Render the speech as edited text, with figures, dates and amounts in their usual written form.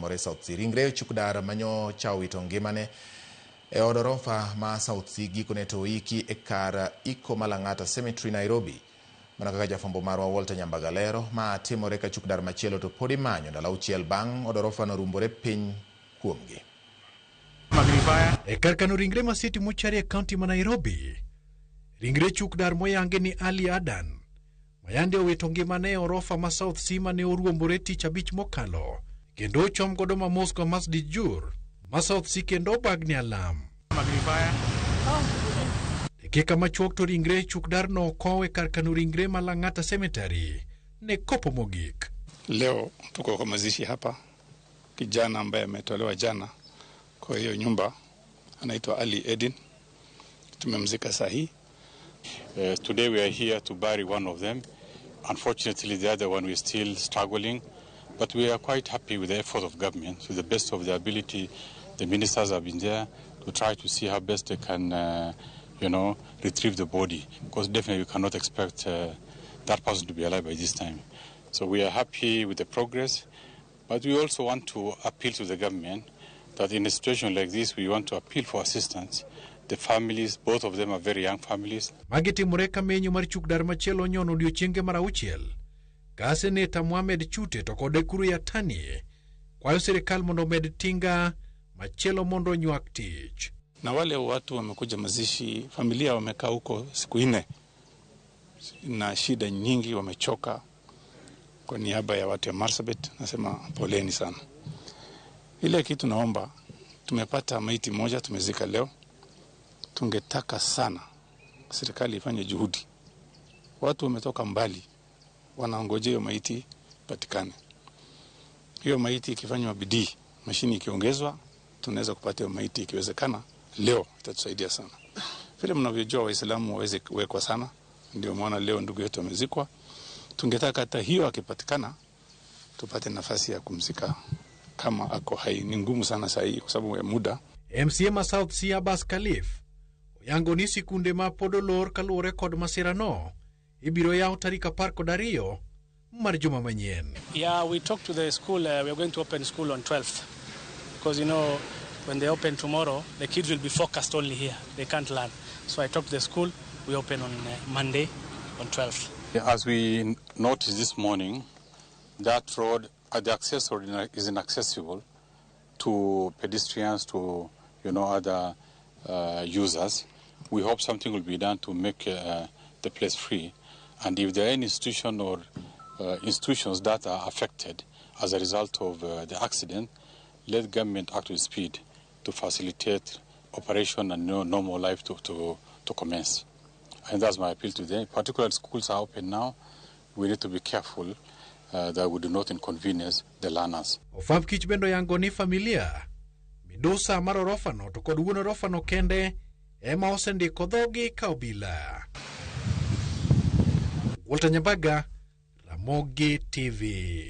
otimore South C. Ringre chukdar manyocha owito ngimane e od orofa ma South C gikone to oiki e kar iko ma Lang'ata Cemetery, Nairobi. Mana kaka jafwambo marwa Walter Nyambaga lero, ma timore ka chukdar machielo to pod imanyo ndalo auchiel bang' od orofa no rumbore piny kuomgi. E kar kano ringre ma City Mortuary e kaunti ma Nairobi, ringre chukdar moyangi ni Ali Adan, mayande owito ngimane e orofa ma South C mane oruombore tich abich mokalo, kendo ochom godo mamos kwa Masjid Jur ma South C kendo obagni alam. Dakika machuok to ringre chukdarno okow e kar kano ringre ma Lang'ata Cemetery ne kopo mogik. Leo tuko kwa mazishi hapa, kijana ambaye ametolewa jana kwa hiyo nyumba anaitwa Ali Edin, tumemzika saa hii. Today we are here to bury one of them. Unfortunately, the other one we are still struggling, but we are quite happy with the effort of government. To the best of their ability, the ministers have been there to try to see how best they can retrieve the body, because definitely we cannot expect that person to be alive by this time. So we are happy with the progress, but we also want to appeal to the government that in a situation like this, we want to appeal for assistance. The families, both of them are very young families. Magi timore ka menyo mar chukdar machielo onyono odiochienge mar auchiel ka seneta Mohamed Chute to kod Ekuru Yatani kwayo sirikal mondo omed tinga machielo mondo onywak tich. Na wale watu wamekuja mazishi, familia wamekaa huko siku nne na shida nyingi, wamechoka. Kwa niaba ya watu ya Marsabit nasema poleni sana. Ile kitu naomba, tumepata maiti moja tumezika leo. Tungetaka sana serikali ifanye juhudi. Watu wametoka mbali, wanaongojea hiyo maiti patikane. Hiyo maiti ikifanywa bidii, mashini ikiongezwa, tunaweza kupata hiyo maiti ikiwezekana leo, itatusaidia sana. Vile mnavyojua Waislamu waweze kuwekwa sana, ndio maana leo ndugu yetu amezikwa. Tungetaka hata hiyo akipatikana tupate nafasi ya kumzika kama ako hai. Ni ngumu sana saa hii kwa sababu ya muda. MCA ma South C Abbas Khalif oyango ni sikunde ma pod olor kaluwore kod masirano ibiro yaw tarik apar kod ariyo mar juma manyien. Yeah, we talked to the school. We are going to open school on 12th because when they open tomorrow, the kids will be focused only here. They can't learn. So I talked to the school. We open on Monday on 12th. As we noticed this morning, that road, the access road is inaccessible to pedestrians, to other users. We hope something will be done to make the place free. And if there are any institution or institutions that are affected as a result of the accident, let government act with speed to facilitate operation and normal life to commence. And that's my appeal today. Particularly schools are open now. We need to be careful that we do not inconvenience the learners. Ofwamb kich bende oyango ni familia midusa mar orofano to kod wuon orofano kende ema osendiko dhogi ka obila. Walter Nyambaga, Ramogi TV.